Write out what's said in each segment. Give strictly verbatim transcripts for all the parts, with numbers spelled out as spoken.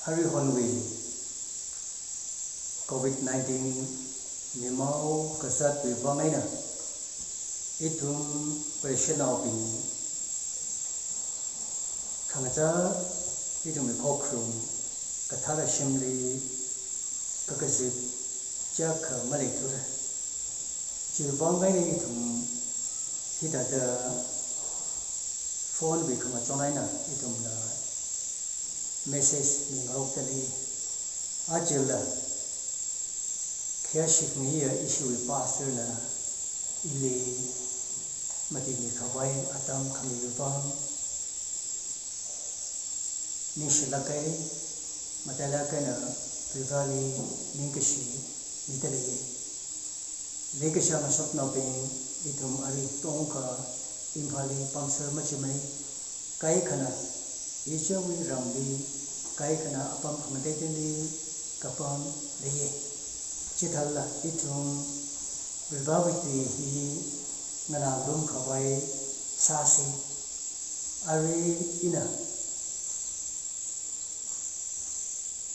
Aruihonwui covid nineteen mimao kazatwui vang eina ithum Vareshinaobing khangachā ithumwui khokharum kathara shimli kakazip chiyākha maleithura. Chiwui vang eina ithum hithāda phone wui khangachon eina ithumna message mingarokta lei. Ajala khayāshik ngaiya ishiwui pastor na ili mati mikhavai atam khamiwui vang ningshilāk kahai, matailāk eina Vareli ningkashi mida lei. Leikashiya ngasotnaobing, ithum arui tongkha Imphalli pamser machimana. Kaikhana ichichāwui ramli, kaikhana apam khangateiteili kapam leiya. Chithālala ithum Varewui tui hi nganāngarumkhavai sāsa. Arui ina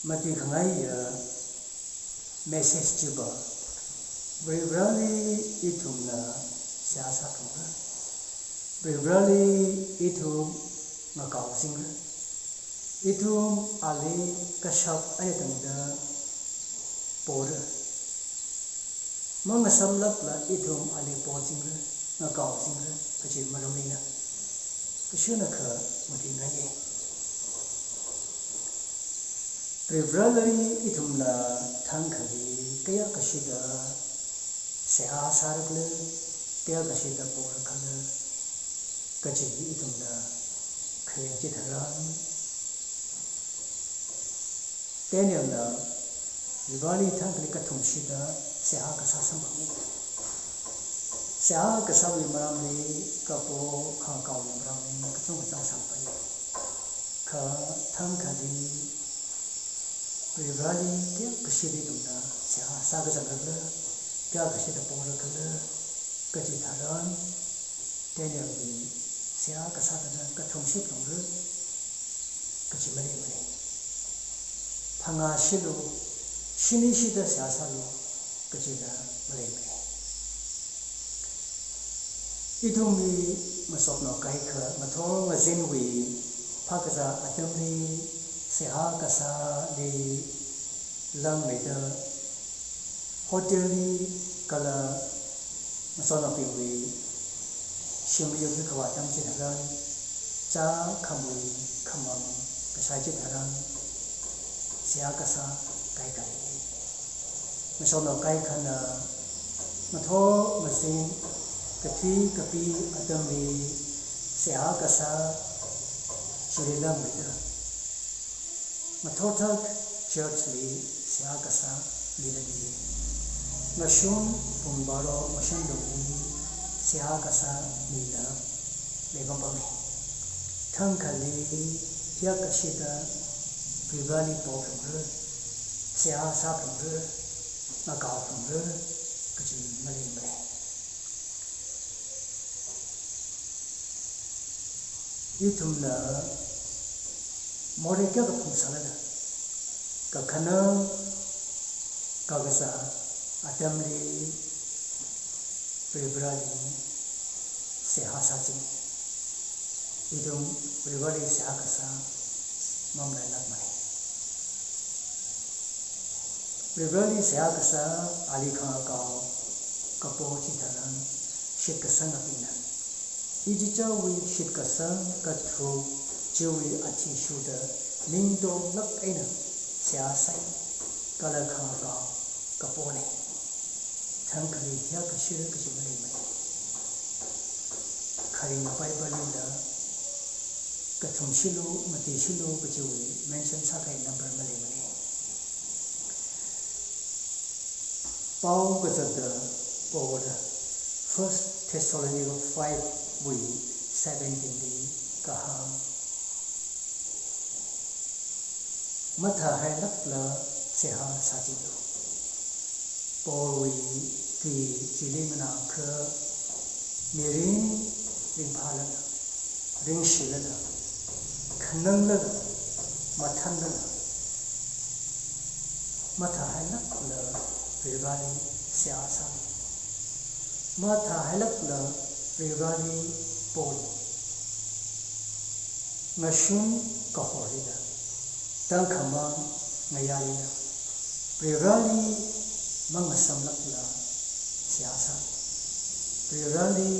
matuikhangaiya message chiva Vareli ithumna seihā sāphalungra. Vareli ithum ngakaosingra. Ithum ali kashap eina tangda pora. Mangasamlākla ithum ali posingra, ngakaosingra kaji maram eina kashunakha matuingaiya. Vareli ithumna thangkhali kayākha shida seihā sārakhala, kayākha shida porakhala kaji ithumna khayang chitharan, Danielna Vareli thangkhali kathumshida seihā kasā samphanga. Seihā kasāwui maramli kapo khangakaowui maramli kachungkha chāngsamphanga. Kha thangkhali Vareli kayākha shida ithumna seihā sākazangrakhala, kayākha shida porakhala kaji tharan, Danielli seihā kasā thāda kathumshi phalungra kaji maleimana. Phangā shilu, shini shida seihā sālu kajila maleimana. Ithumwui ngasotnao kaikha ngathor ngazinwui phākazā atamli seihā kasāli langmeida, hotelli kala ngasotnaobingwui shimli yurkhui khavā atam chitharan, chākhamui khamang kashai chitharan, seihā kasā kaikha lei. Ngasotnao kaikhana ngathor ngazin kathui kapi atamli seihā kasā chili langmeida, ngathorthak church li seihā kasā mida lei. Ngashun pung baro ngashan lungli seihā kasā mida leipam pamma. Thangkhali hiyākha shida Vareli po phalungra, seihā sā phalungra, ngakao phalungra kaji maleimana. Ithumna morei kayākha phungsālala, kakhanang kakazā atamli Vareli seihā sāching. Ithum Vareli seihā kasā mamalailākmana. Vareli seihā kasā ali khangakao kapo chitharan, shitkasangabingna ichichāwui shitkasang kathuk chiwui athishurda ningtonglāk eina seihā sāi kala khangakao kapona. Thangkhali hiyākha shira kaji maleimana. Kharinga Bible lila kathumshilu, matishilu kajiwui mention sākahai number maleimana. Pao kazata Paulna First Thessalonica five wui seventeen li kahāng, mathāhailākla seihā sāchinglu. Paulwui tui chili nganākha mirin ringphālala, ringshilala, khananglala, mathānlala, Mathāhailākla Varivarāli seihā sālu. Mathāhailākla Varivarāli polu. Ngashun kahorlila, tangkhamang ngayālila, Varivarāli mangasamlākla seihā sālu. Varivarāli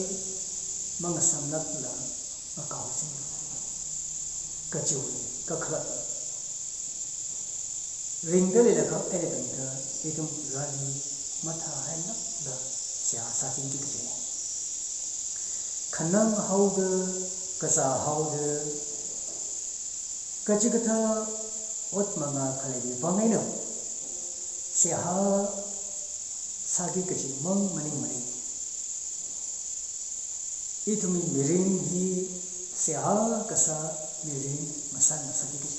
mangasamlākla ngakaochinglu. Kachiwui kakhalat ringda leilakha eina tangda ithum Varivarāli mathāhailākla seihā sāchingki kajina. Khanang haoda, kazā haoda, kachikathā ot mangā khaleiwui vang eina seihā sāki kaji mang maningmana. Ithumwui mirin hi seihā kasā mirin masāngasakki kaji.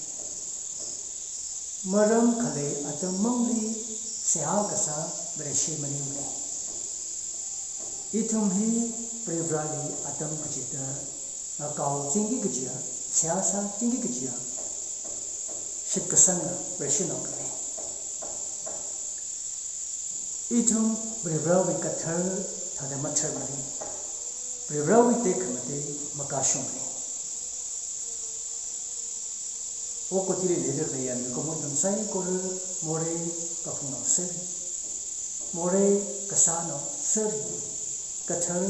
Maram khalei atam mangli seihā kasā Vareshi maningmana. Ithum hi Varivarāli atam kachida ngakaochingki kajiya, seihā sāchingki kajiya shitkasanga Vareshinao khalei. Ithum Varivarāwui kathar thāda matharmana. Varivarāwui tekhamatei makashungmana. Okathuili leida khaleiya mikumo ithum saikora morei kaphungnao sāra, morei kasānao sāra, kathar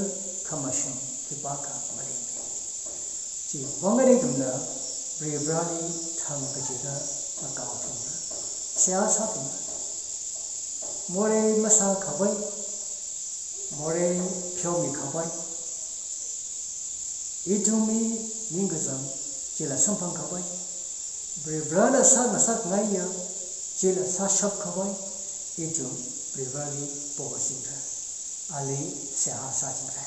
khamashung khipākha maleimana. Chiwui vang eina ithumna Varivarāli thang kachida ngakaophungra, seihā sāphungra. Morei masākhavai, morei pheomikhavai, ithumwui ningkachāng chila samphangkhavai, Varivarāna sāngasakngaiya chila sāshapkhavai, ithum Varivarāli pochingra, ali seihā sāchingra.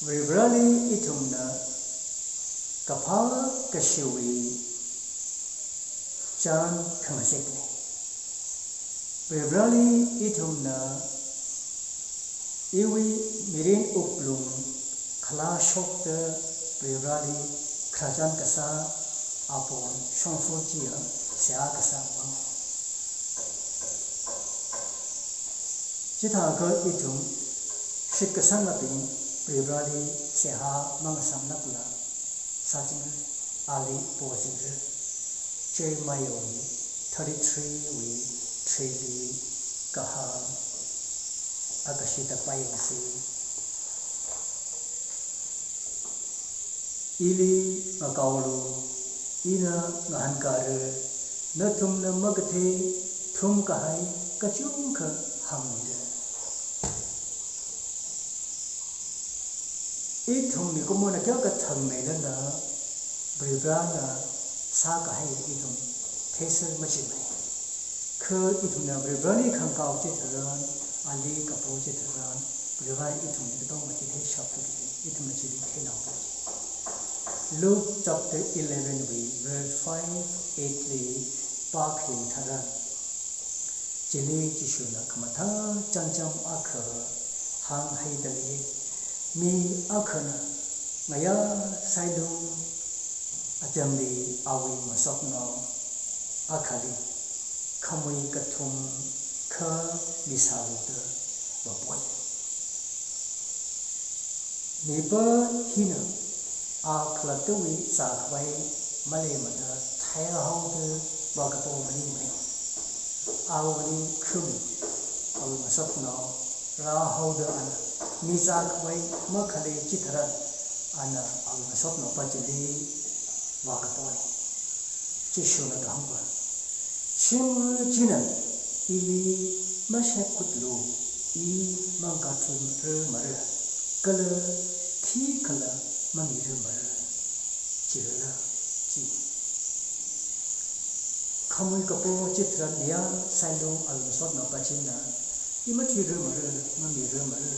Varivarāli ithumna kaphā kashiwui chān khangazekna. Varivarāli ithumna iwui mirin wuklung khalāshokta Varivarāli khararchan kasā apong shongfa chiya seihā kasā mang. Chithākha ithum shitkasangabing Varivarāli seihā mangasamlākla sāchingra, ali pochingra. Jeremiahwui thirty-three wui threeli kahāng akashida pāyangsa. Ili ngakaolu, ina ngahānkara, nathumna makathei thumkahai kachungkha hāngmira. Ithum mikumona kayākha thangmeilala Varivarāna sākahai ithum theiser machimana. Kha ithumna Varivarāli khangakao chitharan, ali kapo chitharan, Varivarāna ithumli katonga chitheishapki kaji, ithumna chili theinaoki kaji. Luke chapter eleven wui verse five, eight li pākhayang tharan, chili Jishuna khamathā chānjam akha hānghaida lei, mi akhana ngayā sailung atamli awui ngasotnao akhali khamui kathum kha misālu da vāpoi. Mipā hina a khalattawui zākhavai maleimada theihaoda vākapo maningmana. Awui khami, awui ngasotnao rāhaoda ana mi zākhavai makhalei chitharan ana awui ngasotnao pā chili vākapona. Jishuna kahāngva, shimkhur china ili mashaikhutlu, i mangkathuirarmara, kala khikhala mamirarmara, chirala chi. Khamui kapo chitharan ngayā sailung awui ngasotnao pā china, i mathuirarmara, mamirarmara,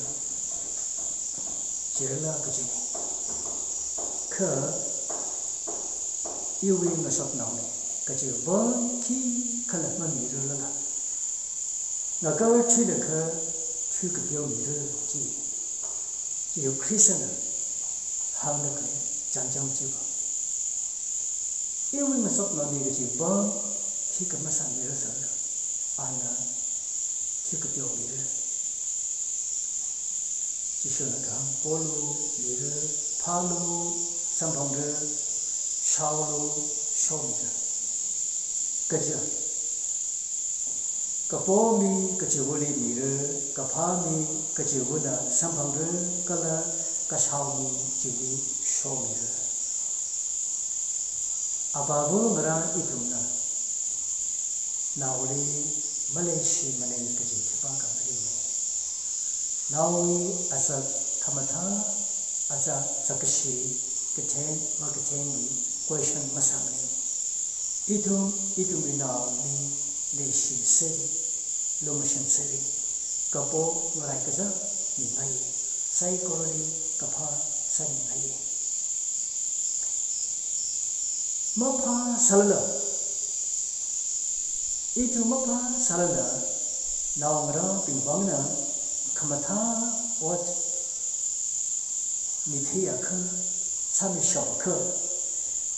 chirala kajina. Kha iwui ngasotnaona kajiva khikhala mamirarlala, ngakarthuilakha thuikapeo mira chi. Chiya Khristana hāngda khalei chānjam chiva. iwui ngasotnaona kachi pam, khikha masāmira sāla, ana khikha teomira. Jishuna kahāng, polu, mira, phālu, samphangra, shaolu, shomira. Kaja, kapo mi kachivali mira, kaphā mi kachivana samphangra, kala kashao mi chili shomira. Avāva ngarā ithumna naoli maleishimanei kaji khipākha maleimana. Naoli azak khamathā, azak zakkashi, katheng makathengwui question masāmanei. Ithum, ithumwui naoli leishisei, lumashansei, kapo ngaraikaja mingai, saikorali kaphā sāmingai. Maphāsālala, ithum maphāsālala, naongarābing vangna khamathā ot mitheiakha, sāmishapakha,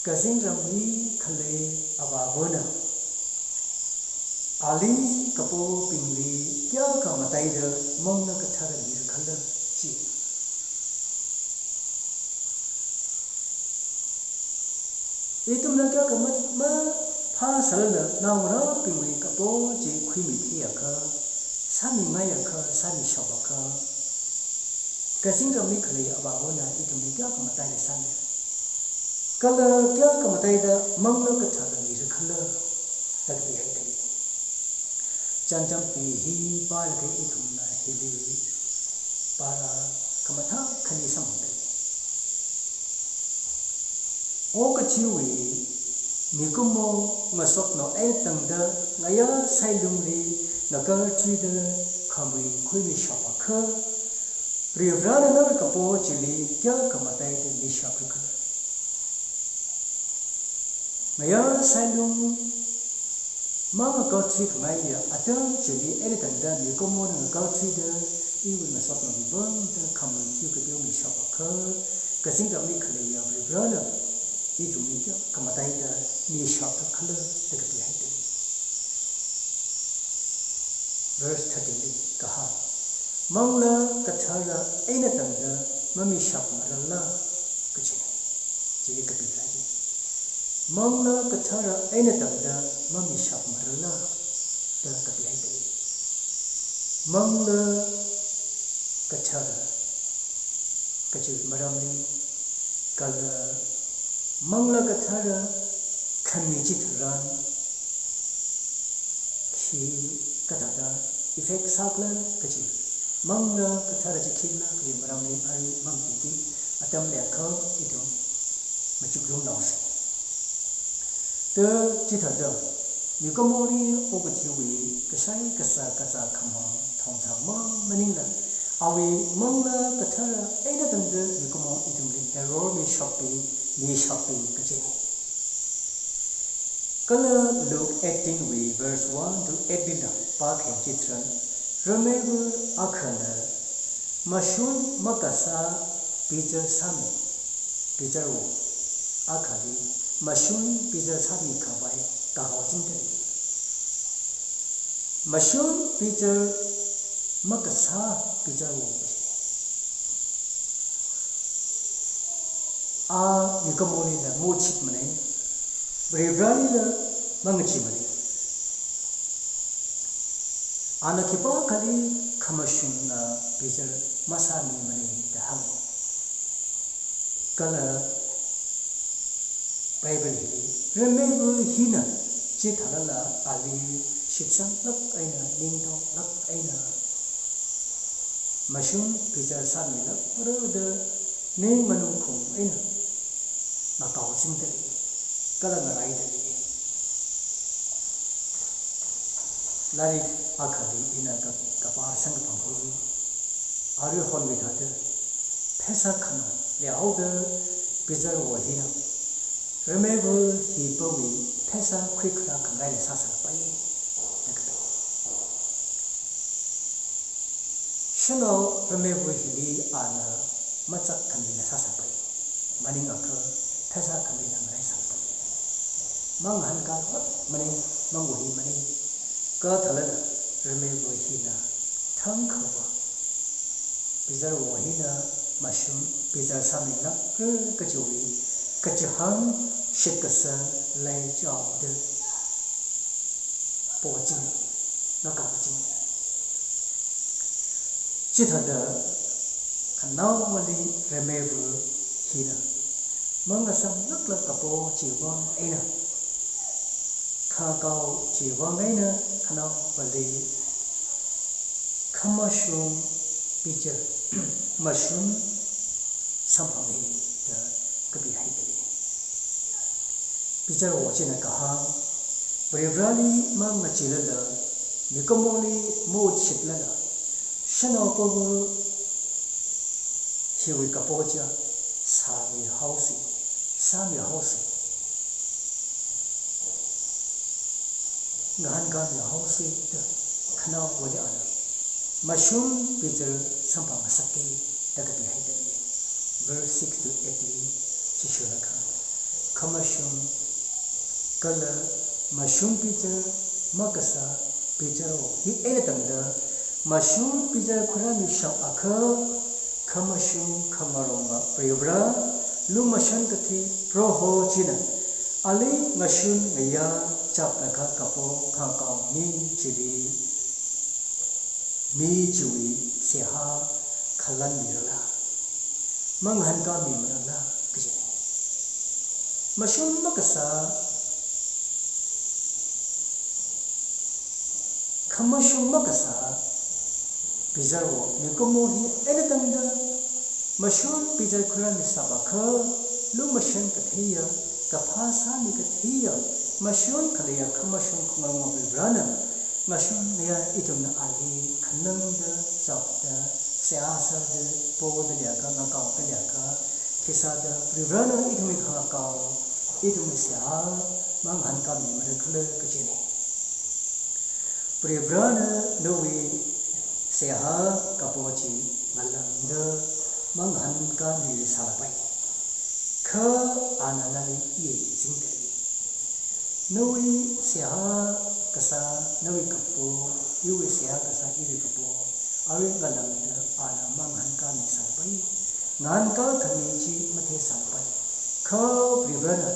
kazingramli khalei avāvana ali kapobingli kayākha mataida manglā kathara mira khala chi. Ithumna kayākha ma, maphāsālala naongarābingwui kapo chi khuimitheiakha, sāmingaiakha, sāmishapakha, kazingramli khalei avāvana ithumli kayākha mataida sāmi, kala kayākha mataida manglā kathara mira khala da kapihaidalei. Chānjam pi hi pālaga ithumna hili para khamathā khani samphangdalei. Okathuiwui mikumo ngasotnao eina tangda ngayā sailungli ngakarthuida khamui khuimishapakha, Varivarana nawui kapo chili kayākha mataida mishapra khala. Ngayā sailung mangakarthui khangaiya atam chili eina tangda mikumona ngakarthuida iwui ngasotnaowui vangda khamui khikha teomishapakha, kazingramli khaleiya Varivarana ithumli kayākha mataida mishapra khala da kapihaidalei. Verse thirteen li kahāng, manglā kathara eina tangda mamishapmarala kachi. Chi kapihaidalei. Manglā kathara eina tangda mamishapmarala da kapihaidalei. Manglā kathara kachi maramli, kala manglā kathara khami chitharan khi kathāda effect sākhala kachi, manglā kathara chi khikhala kachi maramli arui mamatuiki, atam leiakha ithum machuklumnaosei. Da chithāda, mikumoli okathuiwui kashai kasā kazā khamang thongthang mang maningla, awui manglā kathara eina tangda mikumo ithumli error mishappai, mishappai kachi. Kala Luke eighteen wui verse one to eight lila pākhayang chitharan, rameiva akhana mashun makasā bichar sāmi, bicharwo akhali mashun bichar sāmikhavai kakao chingdalei. Mashun bichar makasā bicharwo. A mikumolila machitmanei, Varivaralila mangacheemanei. Ana khipākhali khamashunna bichar masāmimanei da hānga. Kala Bible hili, rameiva hina chithālala ali shitsanglāk eina, ningtonglāk eina, mashun bichar sāmilākra da ning maningkhum eina ngakao chingdalei, kala ngaraidalei. Lairik akhali ina ka, kapā samkaphang hi, arui honwui thāda, pheisā khanao leihaoda bicharwo hina rameiva hi pawui pheisā khuikharā khangaila sāsāpai da kapi. Shanao rameiva hili ana machak khamila sāsāpai, maningakha pheisā khamila ngaraisāpai. mangahānkālakmana, mangva̱himana. Kathālala, rimeivā hina thangkhava, bichar wo hina mashun bichar sāmilākra kajiwui kachihān shitkasang leichaoda poching, ngakaochingna. Chithāda khanaowali rimeivā hina mangasamlākla kapo chiwui vang eina, khangakao chiwui vang eina khanaowali khamashung bichar, mashun samphanga da kapihaida lei. Bichar wo china kahāng, Varivarāli mangachilala, mikumoli maotshitlala, shanao pava hiwui kapo chiya sāmihaosa, sāmihaosa, ngahānkāmihaosa da khanaowali ana mashun bichar samphangngasaka da kapihaida lei. Verse six to eight li chishuraka, khamashung kala mashun bichar makasā bichar wo hi eina tangda mashun bichar khuirāmishapakha, khamashung khangarong Varivarā, lumashan kathei Proho china ali ngashun ngayā chapakha kapo khangakao mi chili, mi chiwui seihā khalanmirala, mangahānkāmimarala kajina. Mashun makasā, khamashung makasā bichar wo mikumo hi eina tangda mashun bichar khuirāmishapakha, lumashan katheiya, kaphā sāmi katheiya, mashun khaleiya khamashung khangarong Varivarāna ngashun ngayā ithumna ali khanangda, chapda, seihā sāda, poda leiakha, ngakaoda leiakha, khisāda Varivarāna ithumwui khangakao, ithumwui seihā mangahānkāmimara khala kajina. Varivarāna nawui seihā kapo chi ngalāngda mangahānkāmisālapai. Kha ana nali yangchingda lei. Nawui seihā kasā nawui kapo, iwui seihā kasā iwui kapo, awui ngalāngda ana mangahānkāmisālapai. Ngahānkā khami chi matheisālapai. Kha Varivarāna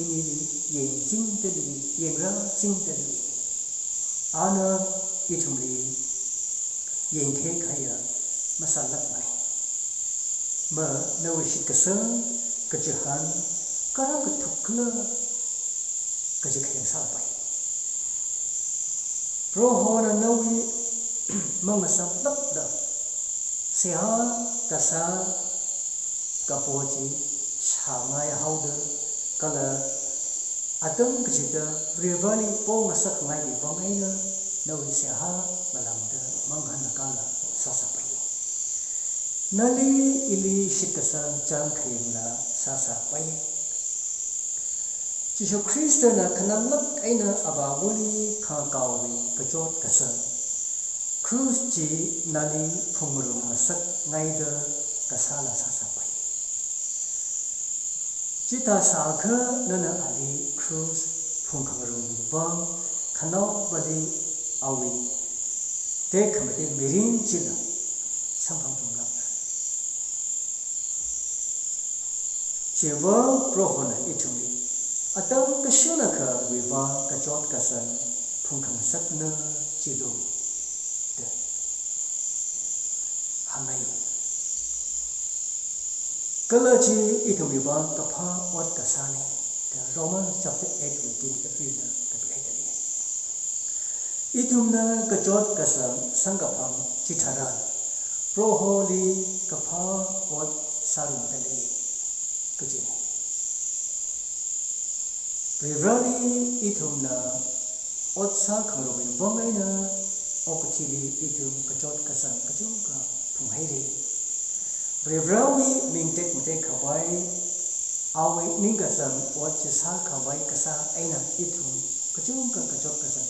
inili yangchingda lei, yangrāchingda lei. Ana ithumli yangthei kahaiya masālākmana. Ma, nawui shitkasang kachihān karam kathukkhala kaji khayang sālapai. Prohona nawui mangasamlākda seihā kasā kapo chi shāngaihaoda kala atam kachida Varivarāli pongasakngaiwui vang eina nawui seihā ngalāngda mangahānkāla sāsāpai. Nali ili shitkasang chānkhayangla sāsāpai. Jishu Khristana khananglāk eina Avāvali khangakaowui kachot kasang, cross chi nali phungngarumngasakngaida kasāla sāsāpai. Chithā sākha nana ali cross phungkhangarumwui vang khanaowali awui tekhamatei mirin chila samphangthummilākra. Chiwui vang Prohona ithumli atam kashungakhawui vang kachot kasang phungkhangasakna jilu da hāngngai. Kala chi ithumwui vang kaphā ot kasāna da Romans chapter eight wui twenty-three na kapihaida lei. Ithumna kachot kasang samkaphang chitharan Proholi kaphā ot sārumda lei kajina. Varivarāli ithumna ot sākhangarumwui vang eina okathuili ithum kachot kasang kachungkha phunghaira. Varivarāwui ming tekmateikhavai, awui ningkachāng ot chi sākhavai kasā eina ithum kachungkha kachot kasang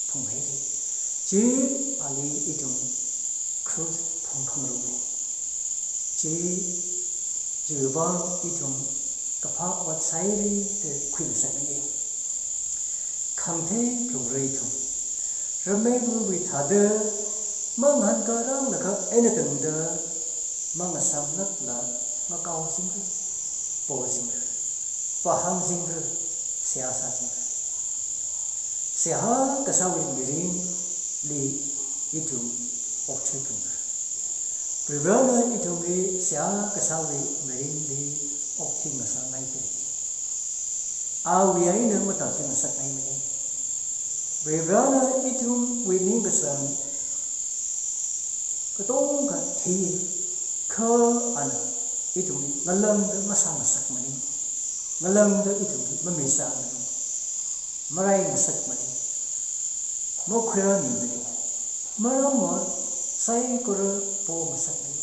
phunghaira. Chi ali ithum cross phungkhangarumna. Chi, chiwui vang ithum kaphā ot sāhaira da khuingasakngai. Thangthei phlungrei thum. Rameiwui thāda, mangahānkā rānglakha eina tangda, mangasamlākla, ngakao zingra, po zingra, pahāng zingra, seihā sā zingra. Seihā kasāwui mirinli ithum okthui phalungra. Varivarana ithumli seihā kasāwui mirinli okthui ngasakngaida. Awui eina matathui ngasakngaimana. Varivarana ithumwui ningkachāng katonga thei, kha ana ithumli ngalāngda masā ngasakmana. Ngalāngda ithumli mamisāmana. Marai ngasakmana. Makhuirāmimana. Maramva saikora po ngasakngai.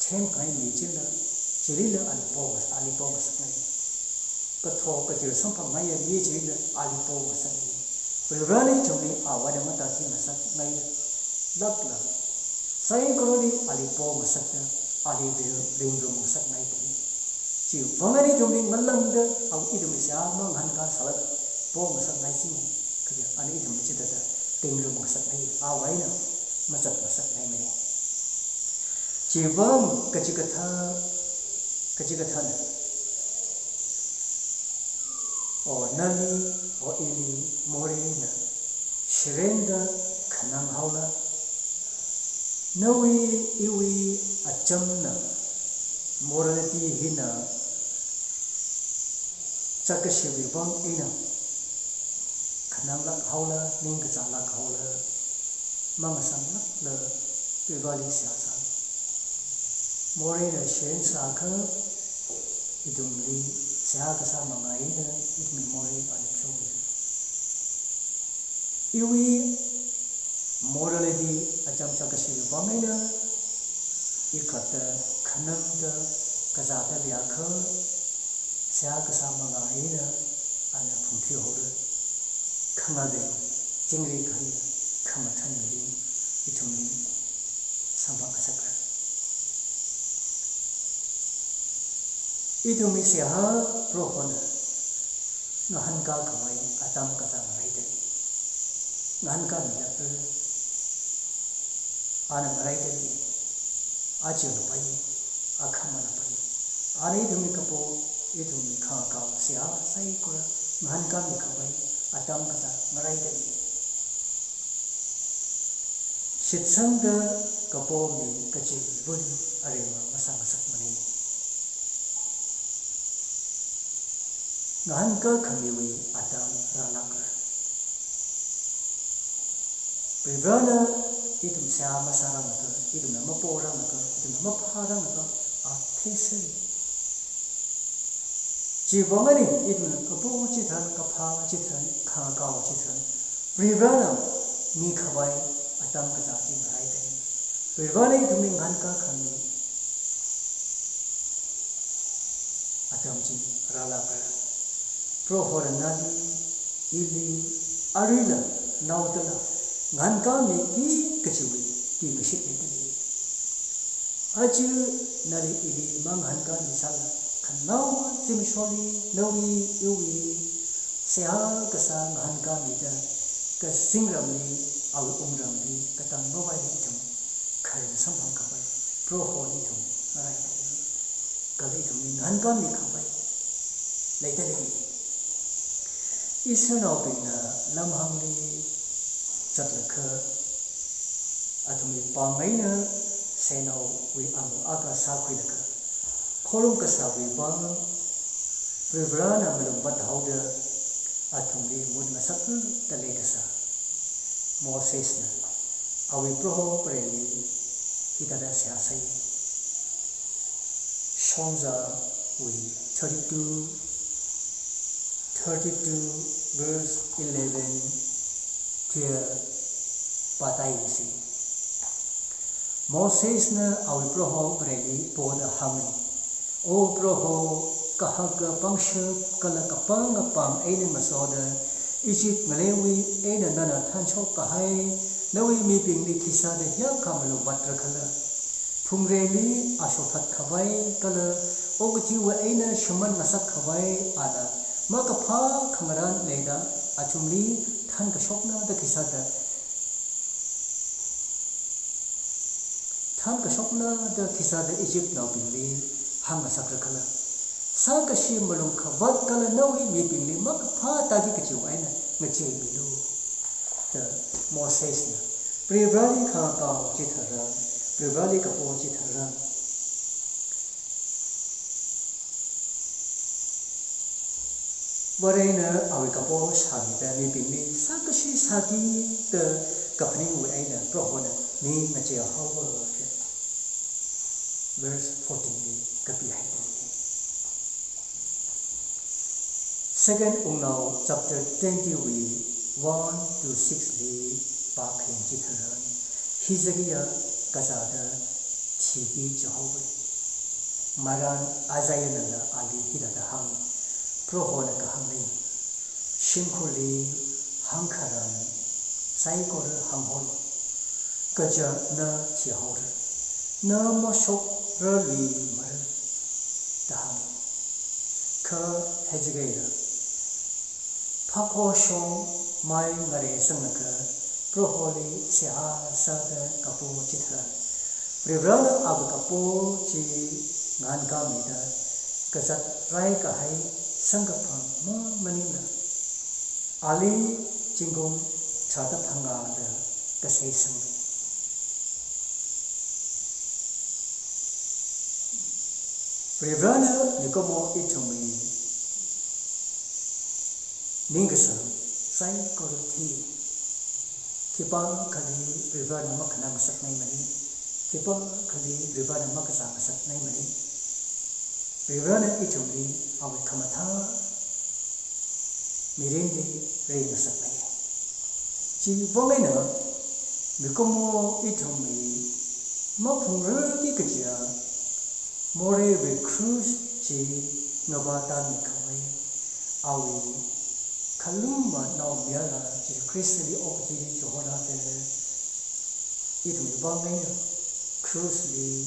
Themkahai mi china, chilila ana po ngas-, ali po ngasakngai. Kathok kachir samphangngaiya mi china ali po ngasakngai. Varivarana ithumli awui eina matathui ngasakngailākla, saikorali ali po ngasakda, ali ring-, ringrum ngasakngaida. Chiwui vang eina ithumli ngalāngda, awui ithumli seihā mangahānkā sālāk po ngasakngai chi, kaja ana ithumli chithāda ringrum ngasakngai, awui eina mazat ngasakngaimana. Chiwui vang kachikathā, kachikathāna, o nali, o ili, moreina shirenda khanang haola. Nawui iwui achamna, morality hina, chatkashiwui vang eina khananglāk haola, ningkachānglāk haola, mangasamlākla Varivarali seihā sā. Moreina shiren sākha, ithumli seihā kasā manga eina ithumwui morei ana pheomi. Iwui morality acham chatkashiwui vang eina, i khalatta khanangda kazāda leiakha, seihā kasā manga eina ana phungthui haora. Khangavei, chingri kahaiya, khamathān mirin ithumli samphang ngasakra. Ithumwui seihā Prohona ngahānkā khavai atam kazā ngaraida lei. Ngahānkāmilākra, ana ngaraida lei. Aja napai, akhama napai. Ana ithumwui kapo, ithumwui khangakao seihā saikora ngahānkāmi khavai atam kazā ngaraida lei. Shitsangda kapo mi kachi vun aringva masā ngasakmana. Ngahānkā khamiwui atam rālākra. Varivarana ithum seihā masārangakha, ithumna maporangakha, ithumna maphārangakha, a theisei. Chiwui vang eina ithumna kapo chitharan, kaphā chitharan, khangakao chitharan, Varivarana mikhavai atam kazā chi ngaraida lei. Varivarana ithumli ngahānkā khami atam chi rālākra. Prohona nali, ili, aruila, naodala ngahānkāmiki kajiwui tuingashit leida lei. Aja nali ili mangahānkāmi sāla, khanaowa zimiksholi nawui iwui seihā kasā ngahānkāmida, kazingramli, awui wungramli katang mavaili ithum kharing samphang khavai Prohona ithum ngaraida lei. Kala ithumli ngahānkāmi khavai leida lei. Israelnaobingna lamhāngli zatlakha, athumwui pāng eina seinaowui amo akha sākhuilaga, khorum kasāwui vang Varivarana malungvāt haoda athumli mut ngasakta leikasā Mosesna awui Proho Vareli hithāda seihā sāi. Shongzawui thirty-two, thirty-two verse eleven, twelve pātaisi. Mosesna awui Proho Vareli poda hānga, O Proho, kahaka pangshap kala kapanga pāng eina ngasoda, Egypt ngaleiwui eina nana thanshok kahai nawui mibingli khisāda hiyākha malungvātra khala? Phungreili ashothat khavai kala okathuiwui eina shimān ngasak khavai ana makaphā khangarān leida, Athumli thankashokna da khisāda, thankashokna da khisāda Egyptnaobingli hāngngasakra khala? Sākashi malung khavāt kala nawui mibingli makaphā tāki kachiwui eina ngacheimilu, da Mosesna Varivarali khangakao chitharan, Varivarali kapo chitharan, Varena awui kapo sāmida mibingli sākashi sāki da kaphaningwui eina Prohona ning ngacheihaowa. Verse fourteen li kapihaida lei. Second Wungnao chapter twenty wui one to six li pākhayang chitharan, Hezekiah kazāda thiki jihaowa. Maran Isaiahnala ali hithāda hānga: Prohona kahāngna, shimkhurli hāngkharan saikora hānghaolu, kaja na thihaora, na mashokrarluimara, da hānga. Kha Hezekiahna phākhoshong mai ngareisanglaga Proholi seihā sāda kapo chitharan, Varivarana awui kapo chi ngahānkāmida kazāt raikahai samkaphang mang maningla, ali zingkum tharāda phangāda kasei sangmi. Varivarana mikumo ithumwui ningkasang saikora thei. Khipākhali Varivarana makhanangngasakngaimana, khipākhali Varivarana makazāngasakngaimana. Varivarana ithumli awui khamathā mirinli ringngasakngai. Chiwui vang eina mikumo ithumli maphungrarki kajiya Morehwui cross chi ngavātāmi khavai, awui khalumma naomayara Jesu Khristali okathuili chihorāda, ithumwui vang eina cross li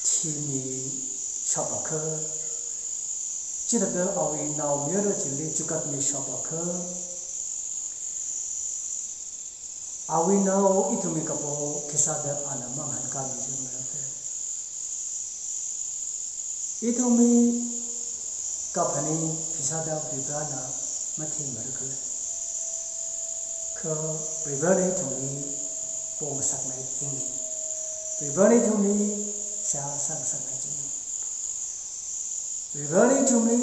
thimishapakha, chithāda awui naomayara chili chukatmishapakha, awui nao ithumwui kapo khisāda ana mangahānkāmi jimara. Ithumwui kaphaning khisāda Varivarana mathemara khala? Kha Varivarana ithumli pongasakngai chingni. Varivarana ithumli seihā sāngasakngai chingni. Varivarana ithumli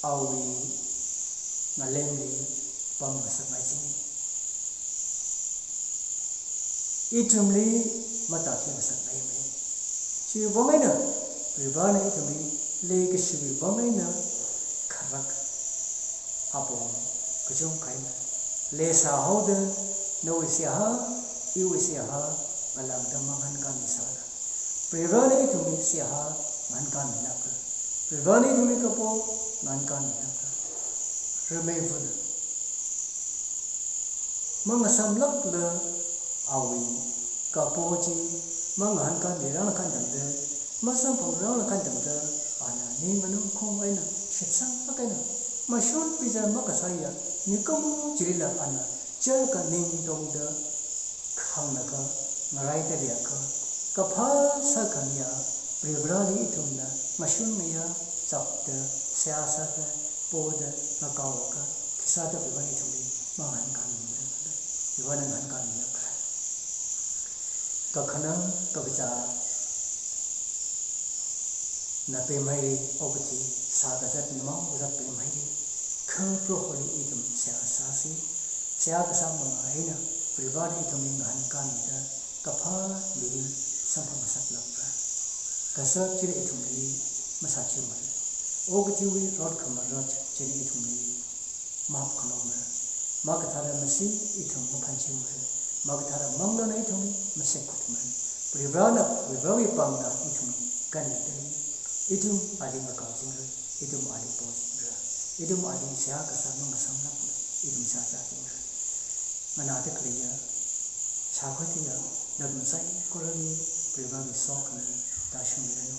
awui ngalemli pamngasakngai chingni. Ithumli matākhuingasakngaimana. Chiwui vang eina Varivarana ithumli leikashiwui vang eina kharak apong kachungkha eina leisāhaoda, nawui seihā, iwui seihā ngalāngda mangahānkāmisāla. Varivarana ithumli seihā ngahānkāmilākra. Varivarana ithumli kapo ngahānkāmilākra. Rimeivana mangasamlākla awui kapo chi mangahānkāmirangkhan tangda, masamphangrangkhan tangda, ana ning manung khong eina shitsang lāk eina mashun piza makasāya mikumo chilila ana chāka ning tongda khanglaga ngaraida leiakha, kaphā sākhamiya Varivarali ithumna mashun ngayā chapda, seihā sāda, poda, ngakaoakha, khisāda Varivarana ithumli mangahānkāmimara khala? Varivarana ngahānkāmilākra. Kakhanang kakazā na pemhaira, okathui sākazat, mimao kazat pemhaira. Kha Proholi ithum seihā sāsa. Seihā kasā manga eina Varivarana ithumli ngahānkāmida kaphā mirin samphangngasaklākra. Kazat china ithumli masāchimara. Okathuiwui rot khamarot china ithumli map khanomara. Makathara masi ithum maphanchimara. Makathara manglāna ithumli masekkhutmara. Varivarana, Varivarawui pāngna ithumli kanlidalei. Ithum ali ngakaochingra. Ithum ali pochingra. Ithum ali seihā kasā mangasamlākla ithum seihā sāchingra. Nganāda khaleiya, shākhuida khaleiya nathum saikorali Varivarawui sokhami tāshungmiranu.